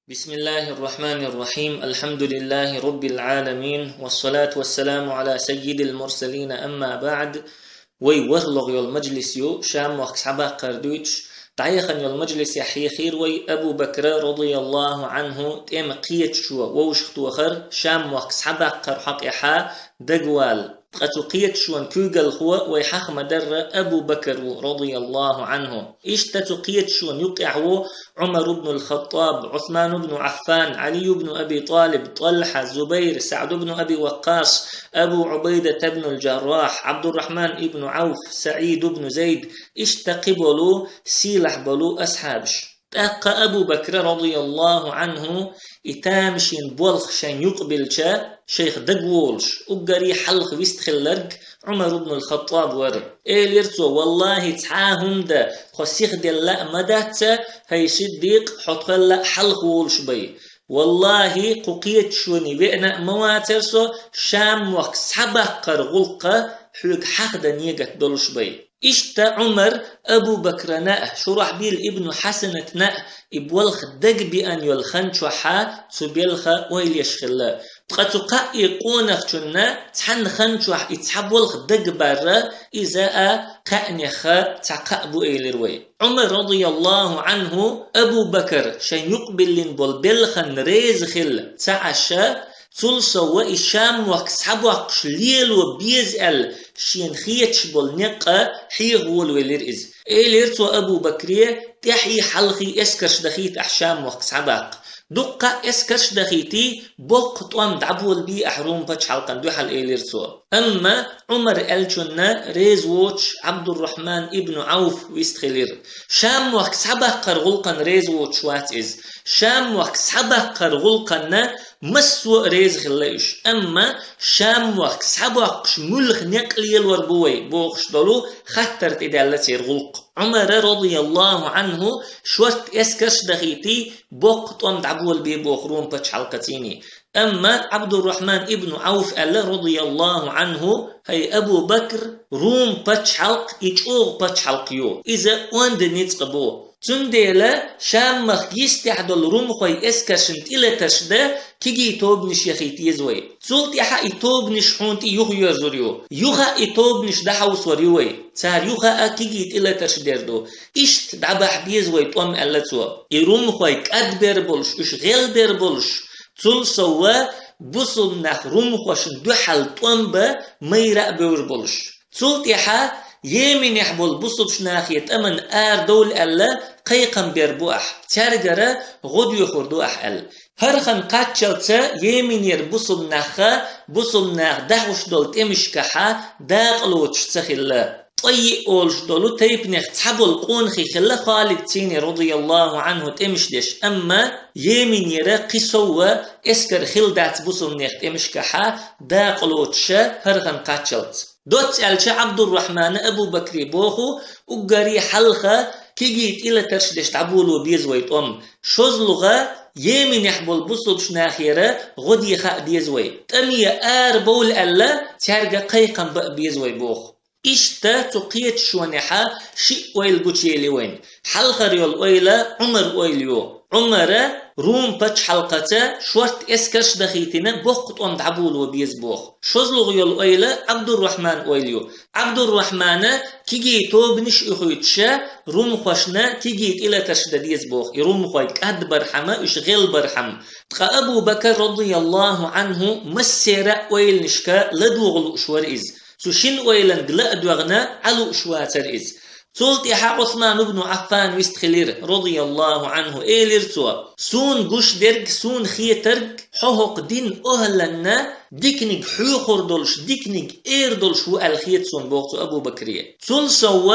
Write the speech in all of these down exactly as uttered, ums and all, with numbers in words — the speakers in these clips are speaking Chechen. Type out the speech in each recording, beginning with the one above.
بسم الله الرحمن الرحيم. الحمد لله رب العالمين. والصلاة والسلام على سيد المرسلين. أما بعد. Вай ворхӀлагӀа йолу мажлис ю, Шам-мохк схьабаккхар дуьйцуш, дӀаяхана йолу мажлисехь хьехийра вай Абу Бакра, радияллаху Ӏанху, тӀеман кхеташо вовшахтохар, Шам-мохк схьабаккхар хьокъехьа дагавала. Ткъа цу кхеташонан куьйгалхо вай хьаха ма-дарра Абу Бакр ву, радияллаху Ӏанху. Иштта цу кхеташонан юккъехь ву Ӏумар ибн ал-Хаттаб, Ӏусман ибн Ӏаффан, Ӏали ибн Аби ТӀалиб, ТӀалхьа, Зубайр, СаӀд ибн Аби Ваккъас, Абу Ӏубайдат ибн ал-Джаррахь, Ӏабдуррахьман ибн Ӏавф, СаӀид ибн Зайд, иштта кхин болу сийлахь болу асхьабаш. ТӀаккха Абу Бакра, радияллаху Ӏанху, и тамашийна болх шайн юкъабиллича, шайх дагаволуш, уггаре хьалха вистхилларг Ӏумар ибн ал-Хаттаб вара. Элира цо: «Валлахи, цхьа а хӀума дан тхо сиха делла а ма дац, хӀай Сиддикъ, хьо тхол а хьалха волуш бай. Валлахи, кху кхеташоне веана а ма вацара со, Шам-мохк схьабаккхар гӀуллакх хьоьга хьахдан негат долуш бай». Иштта Ӏумар Абу Бакрана а, Шурахьбил ибн Хьасанатна а и болх дагабеана йолу хан чохьа цу белхан ойла еш хилла. Ткъа цу кхаа къонахчунна цхьана хан чохь и цхьа болх дагабарра, иза а кхаънех цхьа кхаъ бу, элира вай. Ӏумар, радияллаху Ӏанху, Абу Бакр шайн юкъабиллина болу белхан реза хилла ца Ӏаш, цул сов и Шам-мохк схьабоккхуш лело беза аьлла, шена хеташ болу некъ хьеха волавелира иза. Элира цо Абу Бакре: «ТӀаьхьий-хьалхий эскарш дахийта ахь Шам-мохк схьабаккха. Дуккха а эскарш дахийтий, боккха тӀом дӀаболабе ахь Рум-пачхьалкхана дуьхьал», — элира цо. Амма Ӏумар аьллачунна реза воцуш Ӏабдуррахьман ибн Ӏавф вистхилира. Шам-мохк схьабаккхар гӀуллакхана реза воцуш вац иза. Шам-мохк схьабаккхар гӀуллакхана массо а реза хилла уьш. Амма Шам-мохк схьабоккхуш муьлха некъ лелор бу вай бохуш долу хаттар тӀедаьлла церан гӀуллакх. Ӏумара, радияллаху Ӏанху, шортта эскарш дахийтий, боккха тӀом дӀаболабе боху Рум-пачхьалкхана. Амма Ӏабдуррахьман ибн Ӏавф аьлла, радияллаху Ӏанху: «ХӀай Абу Бакр, Рум-пачхьалкх и чӀогӀа пачхьалкх ю. Иза онда ницкъ бу. Цундела Шам-махка йистехь долу румхойн эскаршна тӀелатарш дан кегий тобанаш яхийта еза вай. Цул тӀаьхьа и тобанаш хьуна тӀе юхайоьрзур ю. Юха а и тобанаш дӀахьовсор ю вай. Цара юха а кегий тӀелатарш дер ду. Иштта дӀабахьа беза вай тӀом», — аьлла цо. И румхой кӀадбер болуш, уьш гӀелбер болуш, цул сов бусулба нах румхошна дуьхьал тӀом бан майра а бевр болуш. Цул тӀаьхьа Йеменехь болу бусулбачу нахе тӀамна арадовла аьлла, кхайкхам бер бу ахь, цаьргара гӀо доьхур ду ахь аьлла. ХӀара хан кхаччалца Йеменера бусулба нахха, бусулба наха дахьуш долу тӀемашкахьа дакъа лоцуш ца хилла. ТӀаййиъ олуш долу тайпанех цхьаболу къонахий хилла Халидций, радияллаху Ӏанху, тӀемаш деш, амма Йеменера кхин сов эскар хилла дац бусулба нехан тӀемашкахьа дакъа лоцуша хӀара хан кхаччалц. Доцца аьлча, Ӏабдуррахьмана Абу Бакре боху: «Уггаре хьалха кегий тӀелатарш деш дӀаболо беза вай тӀом. ШозлагӀа Йеменехь болу бусулбачу нахера гӀо деха а деза вай. ТӀаме арабовла аьлла, цаьрга кхайкхам бан а беза вай», — боху. Иштта цу кхеташонехьа шиъ ойла гучуели вайн. Хьалхара йолу ойла Ӏумар ойла ю. Ӏумара Рум-пачхьалкхаца шортта эскарш дахийтина, боккха тӀом дӀаболо беза боху. ШозлагӀа йолу ойла Ӏабдуррахьман ойла ю. Ӏабдуррахьмана кегий тобанаш а юхуьйтуша, румхошна кегий тӀелатарш дан деза боху, и румхой кӀадбархьама, уьш гӀелбархьама. Ткъа Абу Бакр, радияллаху Ӏанху, массеран а ойланашка ладогӀа лууш вара иза. Цу шина ойланга ла а доьгӀна, Ӏа лууш вацара иза. Цул тӀаьхьа Ӏусман ибн Ӏаффан вистхилира, радияллаху Ӏанху, элира цо: «Суна гуш дерг, суна хетарг, хьо хӀокху дин охӀланна диканиг хьоьхур долуш, диканиг эр долуш ву аьлла хета суна», — боху цу Абу Бакре. «Цул сов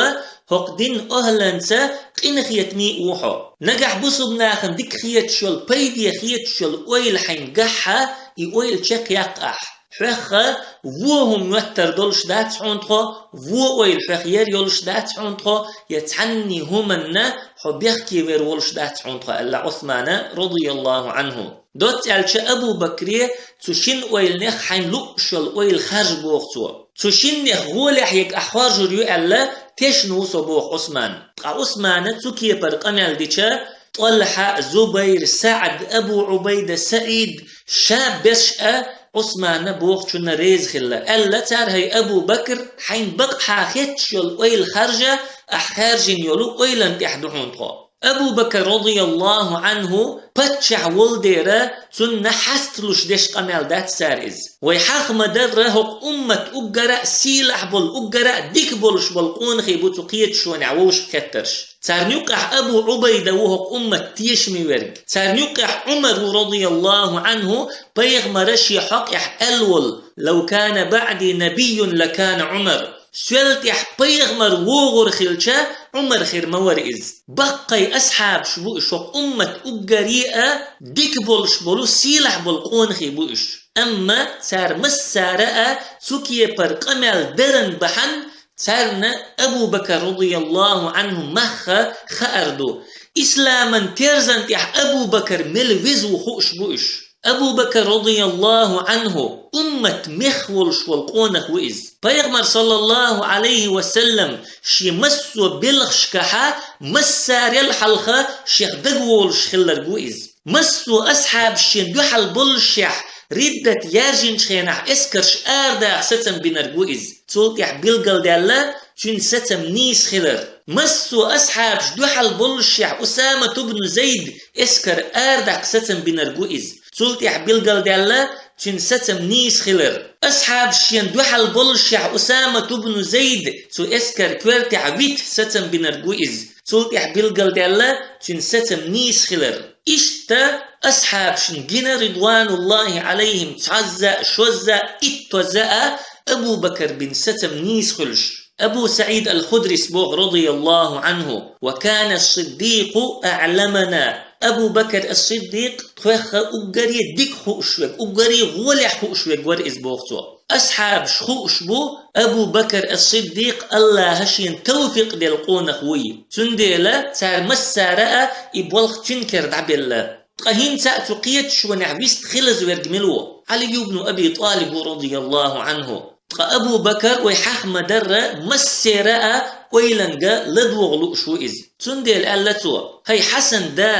хӀокху дин охӀланца къинхетаме а ву хьо. Нагахь бусулба нахана дика хеташ йолу, пайде хеташ йолу ойла хьайна гахьа, и ойла чекхъяккха ахь. Хьоьхха вон хӀума моьттар долуш дац хьуна тхо, вон ойла хьоьх ер йолуш дац хьуна тхо, я цхьанний хӀуманна хьо бехке вер волуш дац хьуна тхо», — аьлла Ӏусмана, радияллаху Ӏанху. Доцца аьлча, Абу Бакре цу шина ойланех хьайна лууш йолу ойла харжа боху цо. «Цу шиннех гӀолехь ерг ахь хоржур ю аьлла, тешна ву со», — боху Ӏусмана. Ткъа Ӏусмана цу кепара къамел дича, ТӀалхьа, Зубайр, СаӀд, Абу Ӏубайда, СаӀид, ша берш а Ӏусмана бохучунна реза хилла. Аьлла цар: «ХӀай Абу Бакр, хьайна бакъахьа хеташ йолу ойла харжа, ахь хаьржина йолу ойлан тӀехь ду хьуна тхо». Абу Бакр, радияллаху Ӏанху, паччахь волу дера, цунна хьасталуш деш къамел дац цара иза. Вай хьаха ма-дарра, хӀокху уммат уггара а сийлахь болу, уггара а дика болуш болу къонахий бу цу кхеташонехь вовшах кхеттарш. Царна юккъехь Абу Ӏубайда ву хӀокху уммат тешаме верг. Царна юккъехь Ӏумар ву, радияллаху Ӏанху, пайхамара шен хьокъехь аьлла волу: «Лав кана баъди набийюн лакана Ӏумар». Соьл тӀехь пайхамар вогӀур хилча, Ӏумар хир ма вара иза. Баккхий асхьабаш бу уьш, хӀокху уммат уггаре а дика болуш болу, сийлахь болу къонахий бу уьш. Амма цара массара а цу кепара къамел даран бахьана царна Абу Бакр, радияллаху Ӏанху, махха хаар ду. Исламан терзан тӀехь Абу Бакр мел веза ву хууш бу уьш. Абу Бакр, радияллаху Ӏанху, уммат мех волуш волу къонах ву иза. Пайхамар, саллаллаху Ӏалайхи ва саллам, шен массо а белхашкахьа массарел хьалха шех дагаволуш хилларг ву иза. Массо а асхьабаш шен дуьхьал боллушехь, риддат яьржинчу хенахь эскарш арадаха сацам бинарг ву иза. Цул тӀехь билгалдаьлла цуьнан сацам нийса хилар. Массо а асхьабаш дуьхьал боллушехь, Усамат ибн Зайд эскар арадаккха сацам бинарг ву иза. Цул тӀехь билгалдаьлла цуьнан сацам нийса хилар. Асхьабаш шен дуьхьал боллушехь, Усамат ибн Зайд цу эскар коьртехь вита сацам бинарг ву иза. Цул тӀехь билгалдаьлла цуьнан сацам нийса хилар. Иштта асхьабашна гина, ридвануллахи Ӏалайхим, цхьазза а, шозза а, иттозза а Абу Бакр бин сацам нийса хуьлуш. Абу СаӀид ал-Худрис боху, радияллаху Ӏанху: «Ва кана ас-Сиддикъу аӀламана». Абу Бакр ас-Сиддикъ тхоьхха уггаре дика хууш верг, уггаре гӀолехь хууш верг вара иза, боху цо. Асхьабаш хууш бу Абу Бакр ас-Сиддикъ Аллаха шена тавфикъ делла къонах вуй. Цундела цара массара а и болх цуьнан кара дӀабелла. Ткъа хӀинца а цу кхеташонехь вист хилаза верг мила ву? Ӏали ибн Аби ТӀалиб ву, радияллаху Ӏанху. Ткъа Абу Бакр вай хьаха ма-дарра, массера а ойланга ладогӀа лууш ву иза. Цундела аьлла цо: «ХӀай Хьасан да,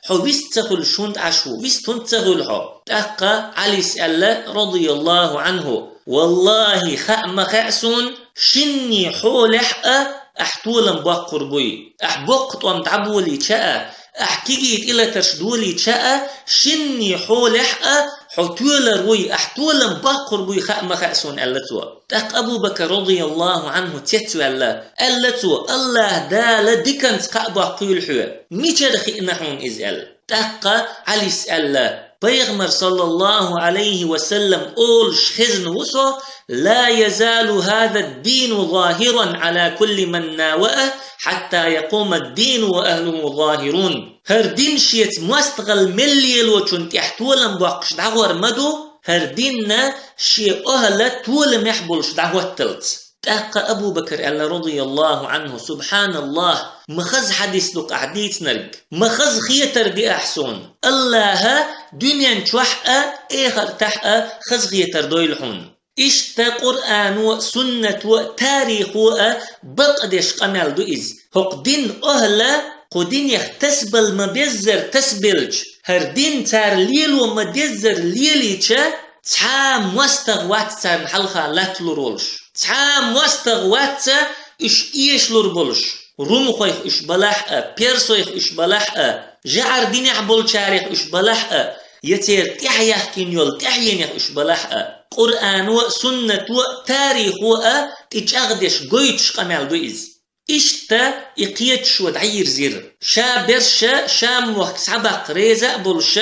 хьо вист ца хуьлуш хӀунда Ӏаш ву? Вист хӀунда ца хуьлу хьо?» ТӀаккха Ӏалис аьлла, радияллаху Ӏанху: «Валлахи, хаа ма хаьа суна, шинний хьолехь а ахь толам боккхур буй. Ахь боккха тӀом дӀаболийча а, ахь кегий тӀелатарш долийча а, шинний хьолехь а хьо тоьлар вуй, ахь толам боккхур буй, хаа ма хаьа суна», аьлла цо. ТӀаккха Абу Бакр, радияллаху Ӏанху, цецваьлла, аьлла цо: «АллахӀ Дала диканца кхаъ боккхийла хьоь. Мичара хиъна хьуна иза?» аьлла. ТӀаккха Ӏалис аьлла: «Пайхамар, саллаллаху Ӏалайхи ва саллам, олуш хезна ву со: „Ла язалу хӀаза ад-дину захиран Ӏала кулли ман наваа, хьатта якъума ад-дину ва ахӀлуху захирун“». ХӀара дин шеца мостагӀалла мел лелочунна тӀехь толам боккхуш дӀагӀор ма ду, хӀара динна шен охӀла толамехь болуш дӀахӀотталц. ТӀаккха Абу Бакр аьлла, радияллаху Ӏанху: «СубхьаналлахӀ, ма хаза хьадис ду-кх ахь дийцинарг, ма хаза хетар де ахь суна. АллахӀа дуьнен чохь а, эхартахь а хаза хетар дойла хьуна». Иштта Къуръано а, суннато а, тарихо а бакъдеш къамел ду иза. ХӀокху дин охӀла кху динех тасабала ма-беззара тасабелча, хӀара дин цара лело ма-деззара лелийча, цхьа а мостагӀа вац царна хьалха латталур волуш. Цхьа а мостагӀа вац уьш эшалур болуш. Румхойх уьш балахь а, персойх уьш балахь а, жаӀар динехь болчарех уьш балахь а, я церан тӀаьхьаяьхкина йолу тӀаьхьенех уьш балахь а. Къуръано а, суннато а, тарихо а тӀечӀагӀдеш гойтуш къамел ду иза. Иштта и кхеташо дӀайирзира. Ша берш а Шам-мохк схьабаккха реза а болуш,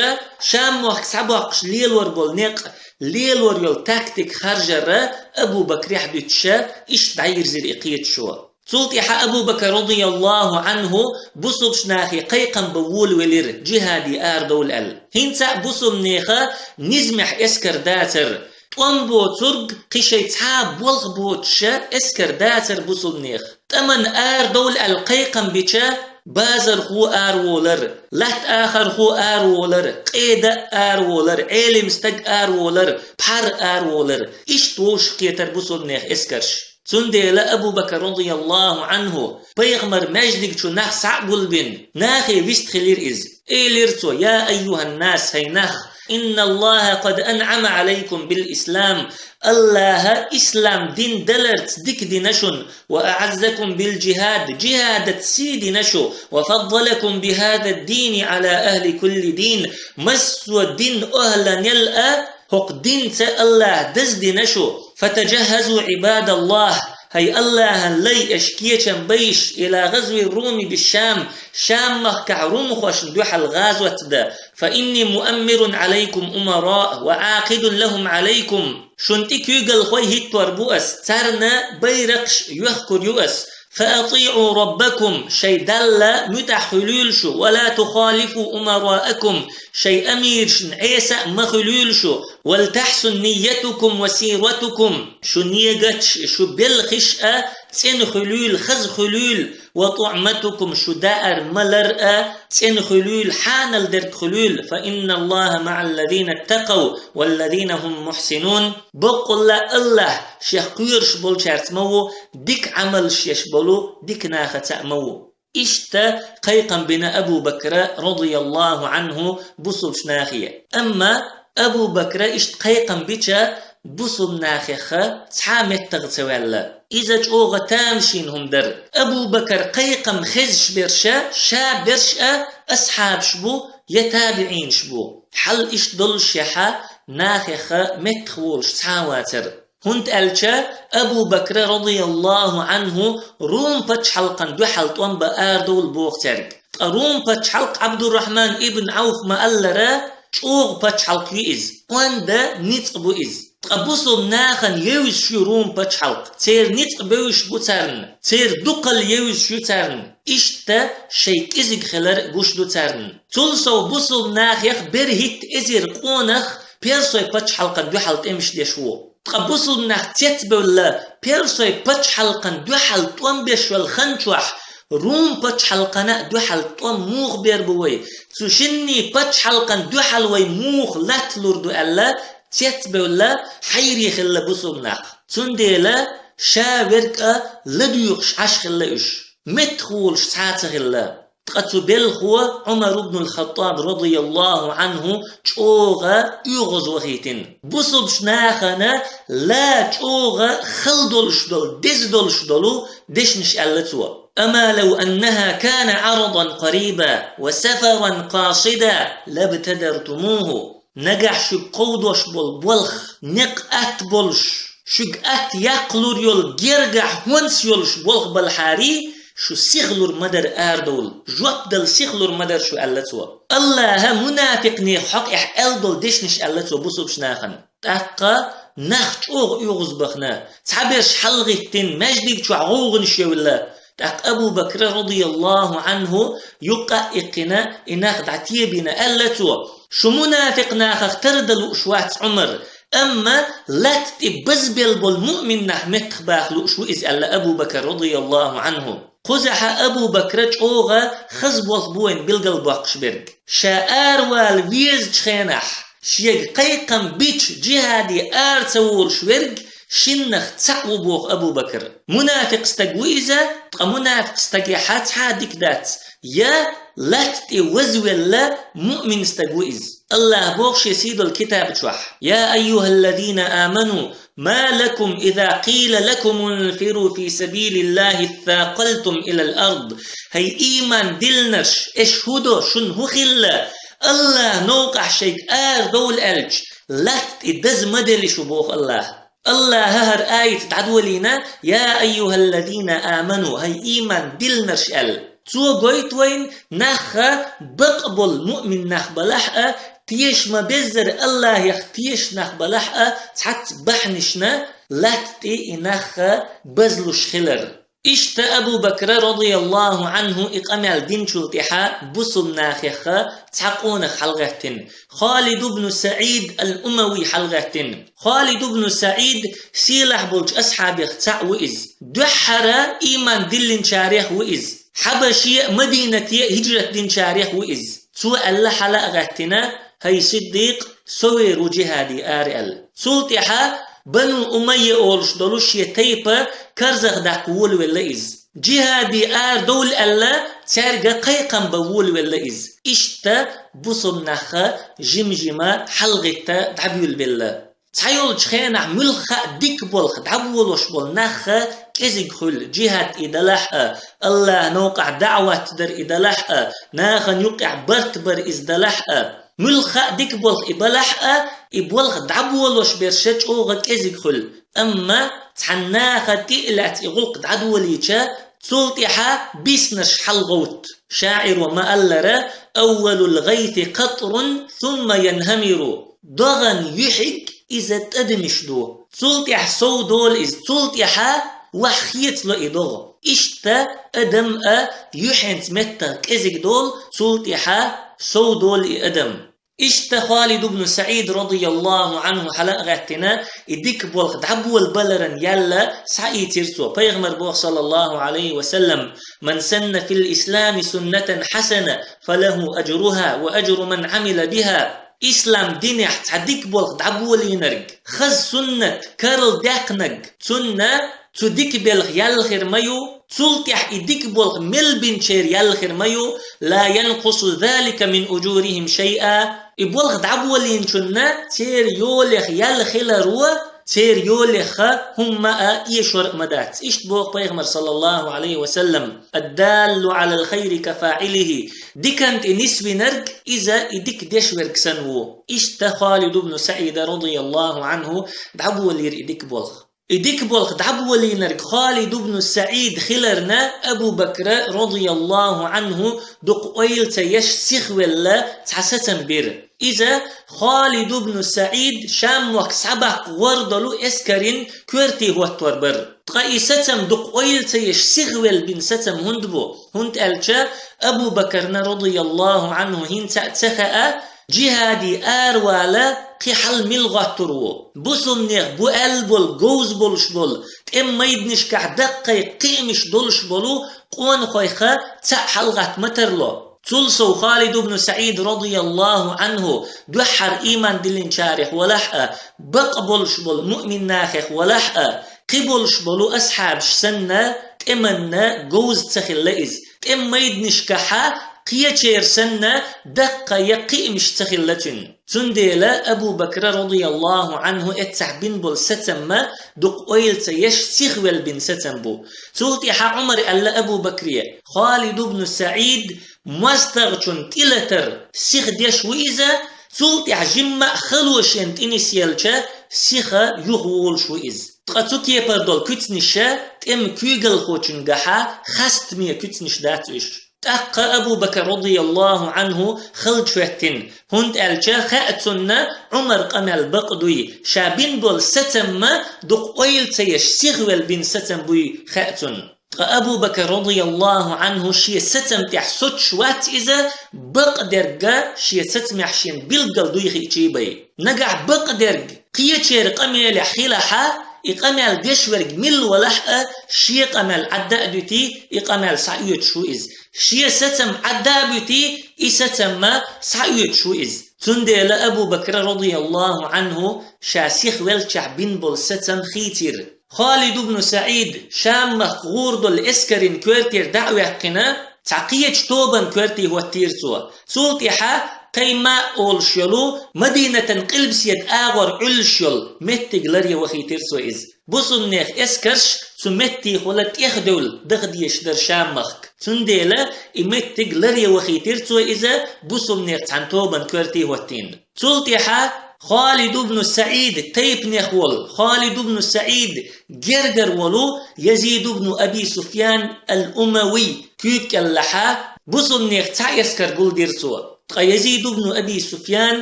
Шам-мохк схьабоккхуш лелор болу некъ лелор йолу тактика харжар а Абу Бакрехь дуьтуш, иштта дӀайирзира и кхеташо. Цул тӀаьхьа Абу Бакр, радияллаху Ӏанху, бусулбачу нахе кхайкхам бан волавелира, джихӀаде арадовла аьлла. ХӀинца а бусулбанеха низамехь эскар дацара. ТӀом боцург, кхин шайн цхьа а болх боцуш эскар дацара бусулбанех. ТӀаман арадовла аьлла кхайкхам бича, базархо араволар, латта ахархо араволар, къеда араволар, Ӏелим стаг араволар, пхьар араволар. Иштта вовшахкхетара бусулбанех эскарш. Цундела Абу Бакр радияллаху анху пайхамар маьждиг чу нах схьа а гулбина, нахе вист хилира иза. Элира цо: «Я айюханнас, хӀай нах, инналлаха къад анъама алайкум бил ислам». Аллаха ислам дин даларца дика дина шун, «ва аъаззакум бил джихад», джихадаца сий дина шу, «ва фаддалакум бихаза ддини ала ахли кулли дин», массо дин охӀланел а хӀокху динца Аллаха даздина шу. «Фатаджаххазу, Ӏибадаллах, хӀай Аллахьан лай, аша кечам байш, ила гӀазви Руми бишшам, Шам махкахь румхошна дуьхьал гӀазот дан. Фа инни муаммирун Ӏалайкум умара ва Ӏакъидун лахум Ӏалайкум». Шун тӀе куьйгалхой хӀиттор бу ас, царна байракхаш йохкур ю ас. «Фа атиъу раббакум», шайн Далла муьтӀахь хуьлийла шу, «ва ла тухалифу умараакум», шайн амирашна Ӏеса а ма хуьлийла шу, «вал тахсун нийятукум ва сиратукум», шу негаташ, шу белхиш а цӀена хуьлийла, хаза хуьлийла, «ва туъматукум», шу даар-малар а цӀена хуьлийла, хьанал дерг хуьлийла, «фа инналлаха маъал лазина ттакъав вал лазина хӀум мухьсинун». Баккъалла Аллах шех кхоьруш болчаьрца ма ву, дика Ӏамалш еш болу дика нахаца а ма ву. Иштта кхайкхам бина Абу Бакра, радияллаху анху, бусулбачу нахе. Амма Абу Бакра иштта кхайкхам бича, бусулба нахеха цхьа а меттах ца ваьлла. Иза чӀогӀа тамашийна хӀума дара. Абу Бакр кхайкхам хезаш берша, ша берш а асхьабаш бу я табиӀинаш бу. Хьал иштта доллушехьа, нахеха меттах волуш цхьа а вацара. ХӀунда аьлча Абу Бакра, радияллаху анху, Рум пачхьалкхан дуьхьал тӀом бан арадовла боху цаьрга. Ткъа Рум пачхьалкх, Ӏабдуррахьман ибн Ӏауф ма-аллара, чӀогӀа пачхьалкх ю иза, онда ницкъ бу иза. Ткъа бусулба нахана евзаш ю Рум пачхьалкх, церан ницкъ бевзаш бу царна, церан дукхалла евзаш ю царна. Иштта шайн кӀезиг хилар гуш ду царна. Цул сов бусулба нахех берхӀитта эзар къонах Персой пачхьалкхан дуьхьал тӀемаш деш ву. Ткъа бусулба нах цецбевлла, Персой пачхьалкхан дуьхьал тӀом беш йолу хан чохь, Рум пачхьалкхана а дуьхьал тӀом муха бер бу вай? Цу шинний пачхьалкхан дуьхьал вай муха латталур ду аьлла, цецбевлла, хьайре хилла бусулба нах. Цундела ша верг а ладуьйхуш Ӏаш хилла уьш. Меттах волуш цхьа а ца хилла. Ткъа цу белхо Ӏумар ибн ал-Хаттаб, радияллаху анху, чӀогӀа оьгӀазвахийтина. Бусулбачу нахана ла чӀогӀа хала долуш долу, деза долуш долу дешнаш аьлла цо. «Ама лав аннаха кана Ӏарадан къариба ва сафаран къасида лабтадартумуху». Нагахь шуьга кховдош болу болх некъ атта болуш, шуьга атта яккхалур йолу гергахь хӀонс йолуш болх балхьарий, шу сихалур ма дара арадовла, жоп дала сихалур ма дара шу, аьлла цо. Аллаха мунафикънех хьокъехь аьлла долу дешнаш аьлла цо бусулбачу нахана. ТӀаккха нах чӀогӀа оьгӀазбахана, цхьаберш хьалагӀиттина, маьждиг чохь гӀовгӀанаш евлла. ТӀаккха Абу Бакра, радияллаху анху, юккъа а иккхина, и нах дӀатебина, аьлла цо: «Шу мунафикъ нахах тардала лууш вац, Ӏумар, амма латта тӀе базбелла болу муъмин нах меттах баха лууш ву иза», аьлла Абу Бакр, радияллаху анху. Кхузахьа Абу Бакра чӀогӀа хаза болх бу вайна билгалбоккхуш берг. Ша аравала везачу хенахь, шега кхайкхам бича, джихаде ара ца волуш верг шиннах цхьаъ ву боху Абу Бакр. Мунафикъ стаг ву иза, ткъа мунафикъ стагехьа цхьа а дика дац, я латта тӀе вазвелла муъмин стаг ву иза. Аллаха боху шен сийдолу китаба чохь: «Я айюхаллазина аману, ма лакум иза къийла лакум унфиру фи сабилиллахи сакъалтум илал ард». ХӀай ийман диллинарш, аша хӀун до, шуна хӀун хилла, Аллаха новкъахь шайга арадовла аьлча, латта тӀе даза ма делла шу боху Аллаха. Аллаха хӀара аят дӀадолийна: «Я айюхаллазина аману», хӀай ийман диллинарш аьлла. Цо гойту вайна, нахха бакъболу муъмин нах балахь а, теша ма-беззара Аллахех теша нах балахь а, цхьацца бахьанашна латта тӀе и нахха базлуш хилар. Иштта Абу Бакра, радияллаху анху, и къамел динчул тӀаьхьа бусулба нахеха цхьа къонах хьалагӀеттина. Халид ибн Саид ал-Умави хьалагӀеттина. Халид ибн Саид сийлахь болчу асхьабех цхьаъ ву иза. Дуьххьара ийман диллинчарех ву иза. Хьабаше а, Мадинате а хӀижрат динчарех ву иза. Цо аьлла хьала а гӀаьттина: «ХӀай Сиддикъ, со вер ву джихаде ара», аьлла. Цул тӀаьхьа Бану Умайя олуш долу шен тайпа карзахдаккха волавелла иза. Джихаде арадовла аьлла, цаьрга кхайкхам бан волавелла иза. Иштта бусалба нах жим-жима хьалгӀитта дӀабуьйлабелла. Цхьайолчу хенахь муьлхха а дика болх дӀаболош болу нах кӀезиг хуьлу, джихад и далахь а, АллахӀан новкъахь даӀват дар и далахь а, нахана юккъехь барт бар иза далахь а. Муьлхха а дика болх и балахь а, и болх дӀаболош берш чӀогӀа кӀезиг хуьлу. Амма цхьана наха тӀе а лаьцна и гӀуллакх дӀадолийча, цул тӀаьхьа биснарш хьалагӀовтту. ШаӀиро ма-аллара: «أول الغيث قطر ثم ينهمر». ДогӀан юьхьиг иза тӀадамаш ду. Цул тӀаьхьа сов долу иза, цул тӀаьхьа ваха хецало и догӀа. Иштта адам а юьхьанца меттах кӀезиг долу, цул тӀаьхьа сов долу и адам. Иштта Халид ибн СаӀид, радияллаху анху, хьала а гӀаьттина, и дика болх дӀаболабаларан ял схьаийцира цо. Пайхамара боху, саллаллаху Ӏалайхи ва саллам: «من سن في الإسلام سنة حسنة فله أجرها وأجر من عمل بها». Ислам динехь цхьа дика болх дӀаболийнарг, хаза суннат карладаьккхинарг, цунна цу дика белхан ял хир ма ю, цул тӀаьхьа и дика болх мел бинчеран ял хир ма ю, «لا ينقص ذلك من أجورهم شيئا». И болх дӀаболийначунна церан йолех ял хиларо церан йолех хӀумма а эшор а ма дац. Иштта боху Пайхамара, саллаллаху Ӏалайхи ва саллам: «الدال على الخير كفاعله». Диканна тӀе нисвинарг, иза и дика деш верг санна ву. Иштта Халид ибн СаӀида, радияллаху анху, дӀаболийра и дика болх. И дика болх дӀаболийнарг Халид ибн СаӀид хиларна, Абу Бакра, радияллаху анху, дукха ойла ца еш, сихвелла цхьа сацам бира. Иза Халид ибн СаӀид Шам-мохк схьабаккха гӀор долу эскаран коьрте хӀоттор бара. Ткъа и сацам дукха ойла ца еш, сихвелла бина сацам хӀунда бу? ХӀунда аьлча Абу Бакарна, радияллаху анху, хӀинца а ца хаьа, джихаде аравала кхин хьал мила гӀоттур ву. Бусалбанех бу аьлла болу, говза болуш болу, тӀеман майданашкахь даккхий кхиамаш долуш болу къонахойх цхьаъ хьалагӀатта ма тарло. Цул сов Халид ибн СаӀид, радияллаху анху, дуьххьара ийман диллинчарех валахь а, бакъ болуш болу муъмин нахех валахь а, кхин болуш болу асхьабаш санна, тӀеманна говза ца хилла иза. ТӀеман майданашкахьа кхечеран санна, даккхий кхиамаш ца хилла цуьнан. Цундела Абу Бакра, радияллаху анху, эццахь бина болу сацам ма дукха ойла ца еш, сихвелла бина сацам бу. Цул тӀаьхьа Ӏумара аьлла Абу Бакре: «Халид ибн СаӀид мостагӀчун тӀелатар сиха деш ву иза, цул тӀаьхьа жимма а хало шена тӀе нисъелча, сиха юхаволуш ву иза». Ткъа цу кепара долу куьцнаш тӀеман куьйгалхочуьнгахьа хастаме куьцнаш дац уьш. ТӀаккха Абу Бакр, радияллаху анху, хала чу хӀоьттина, хӀунда аьлча хаьа цунна Ӏумаран къамел бакъ дуй, ша бина болу сацам ма дукха ойла ца еш, сихвелла бина сацам буй хаьа цунна. Ткъа Абу Бакр, радияллаху анху, шен сацам тӀехь соцуш вац иза, бакъдерг шен сацамехь шена билггал дуй хиъчий бен. Нагахь бакъдерг кхечеран къамелехь хилахьа, и къамел деш верг милла валахь а, шен къамел Ӏадда а дуьтий, и къамел схьаоьцуш ву иза. Шен сацам Ӏадда а буьтий, и сацам ма схьаоьцуш ву иза. Цундела Абу Бакра, радияллаху анху, ша сихвеллачохь бина болу сацам хийцира. Халид ибн СаӀид Шам-махка гӀур долу эскаран коьртера дӀа а ваьккхина, цхьа кхечу тобанан коьрте хӀоттийра цо. Цул тӀаьхьа Каймаъ олуш йолу, Мадинатан къилбаседа агӀор Ӏуьллуш йолу меттиг ларъян вахийтира цо иза. Бусалбанех эскарш цу меттехула тӀехдевлла даха дезаш дара Шам-махка. Цундела и меттиг ларъян вахийтира цо иза бусалбанех цхьана тобанан коьрте хӀоттийна. Цул тӀаьхьа Халид ибн СаӀид тайпанех волу, Халид ибн СаӀид гергара волу Язид ибн Аби Суфьян ал-Умавий куьйга кӀелахьа, бусалбанех цхьа эскар гулдира цо. Ткъа Язид ибн Аби Суфьян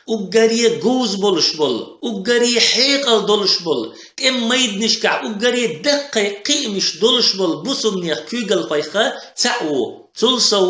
уггаре говза болуш болу, уггаре хьекъал долуш болу, тӀеман майданашкахь уггаре даккхий кхиамаш долуш болу бусалбанех куьйгалхойх цхьаъ ву. Цул сов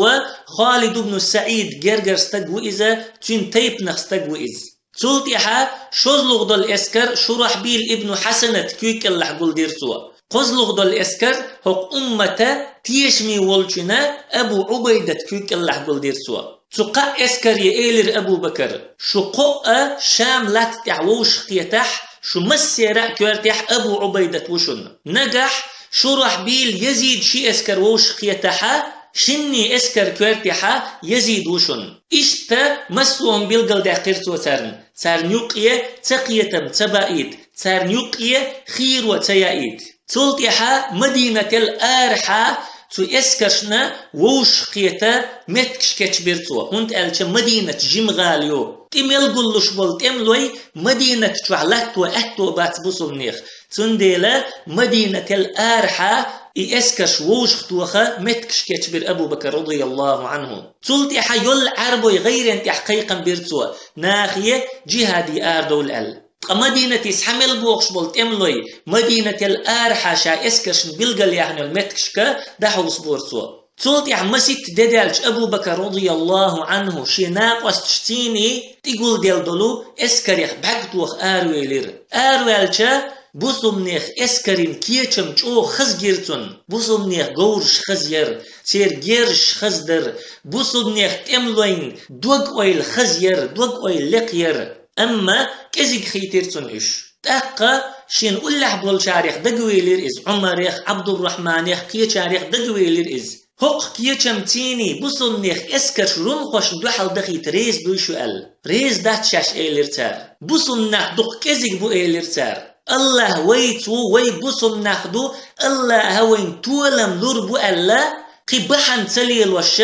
Халид ибн СаӀид гергара стаг ву иза, цуьнан тайпанах стаг ву иза. Цул тӀаьхьа шозлагӀа долу эскар Шурахьбил ибн Хьасанат куьйга кӀелахь гулдира цо. КхозлагӀа долу эскар хӀокху уммата тешаме волчуьнан Абу Ӏубайдат куьйга кӀелахь гулдира цо. Цу кхаа эскаре элира Абу Бакр: «Шу кхоъ а Шам латта тӀехь вовшахкхетахь, шу массеран а коьртехь Абу Ӏубайдат ву шуна. Нагахь Шурахьбил, Язид ши эскар вовшахкхетахь а, шинний эскар коьртехь а Язид ву шуна. Иштта массо а хӀума билгалдаьккхира цо царна. Царна юккъе цакхетам ца баийта, царна юккъе хийро ца яийта. Цул тӀаьхьа Мадинател арахьа цу эскаршна вовшахкхета меттигаш кечбира цо, хӀунда аьлча Мадинат жима гӀала ю. ТӀе мел гуллуш болу тӀемалой Мадинат чохь латто аьтто бац бусулнех. Цундела Мадинател арахьа и эскарш вовшахтоха меттигаш кечбира Абу Бакар, радияллаху Ӏанху. Цул тӀаьхьа йолу Ӏарбой гӀайрен тӀехь кхайкхам бира цо, нахе джихаде арадовла аьлла. Ткъа Мадинате схьа мел бохуш болу тӀемалой Мадинател арахьа ша эскаршна билгал яьхна йолу меттигашка дӀахьовсабора цо. Цул тӀаьхьа маситта де даьлча Абу Бакар, радияллаху Ӏанху, шен накъосташций тӀе гулделла долу эскарех бӀаьрг тоха аравелира. Араваьлча, бусулнех эскарийн кечам чӀогӀа хаза гира цунна. Бусулнех говраш хаза яра, церан герзаш хаза дара, бусулнех тӀемалойн дог-ойла хаза яра, дог-ойла лекха яра. Амма кӀезиг хийтира цунна уьш. ТӀаккха шена уллехь болчарех дагавелира иза, Ӏумарех, Ӏабдуррахьманех, кхечарех дагавелира иза. ХӀокху кечамций бусулнех эскарш румхошна дуьхьал дахийта реза дуй шу аьлла. Реза дац шаьш, элира цара. Бусулнах дукха кӀезиг бу, элира цара. АллахӀ вайца ву, вай бусулнах ду, АллахӀа вайна толам лур бу аьлла, кхин бахьана ца лелош,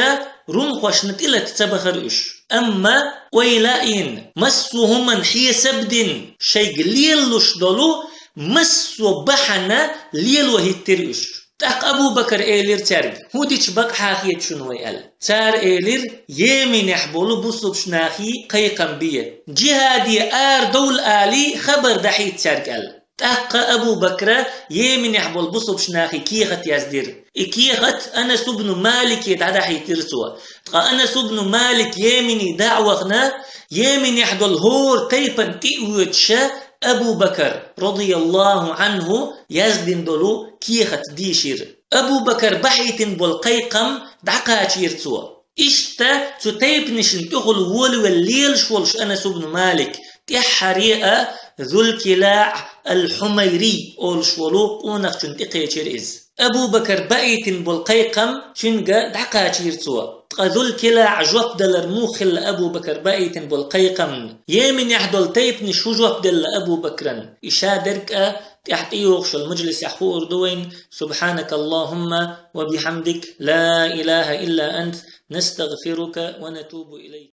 румхошна тӀелата ца бахара уьш. Амма ойла а йина, массо а хӀуманна хьесап а дина, шайга лелалуш долу массо а бахьана лело хӀиттира уьш. ТӀаккха Абу Бакар элира цаьрга: «ХӀун дича бакъахьа хета шуна вай?» – аьлла. Цара элира: «Йеменехь болу бусулбачу нахе кхайкхам бе, джихаде арадовла алий, хабар дахьийта цаьрга», – аьлла. ТӀаккха Абу Бакра Йеменехь болу бусулбачу нахе кехат яздира. И кехат Анас ибн Малике дӀадахьийтира цо. Ткъа Анас ибн Малик Йемене дӀа а вахана, Йеменехь долу хӀора тайпана тӀе а воьдуша, Абу Бакар, радияллаху Ӏанху, яздина долу кехат дийшира. Абу Бакар бахьийтина болу кхайкхам дӀакхачийра цо. Иштта цу тайпанашна тӀехула волавелла лелаш волуш Анас ибн Малик, тӀаьххьара а Зулкилаъ ал-Хьумайри олуш волу къонахчунна тӀекхечира иза. Абу Бакар баийтина болу кхайкхам цуьнга дӀакхачийра цо. Ткъа Зулкилаъ жоп далар муха хилла Абу Бакар баийтина болу кхайкхамна? Йеменехь долу тайпанаш хӀун жоп делла Абу Бакран? И шадерг а тӀаьхьа тӀейогӀуш йолу мажлисехь хуур ду вайна. سبحانك اللهم وبحمدك، لا إله إلا أنت، نستغفرك ونتوب إليك.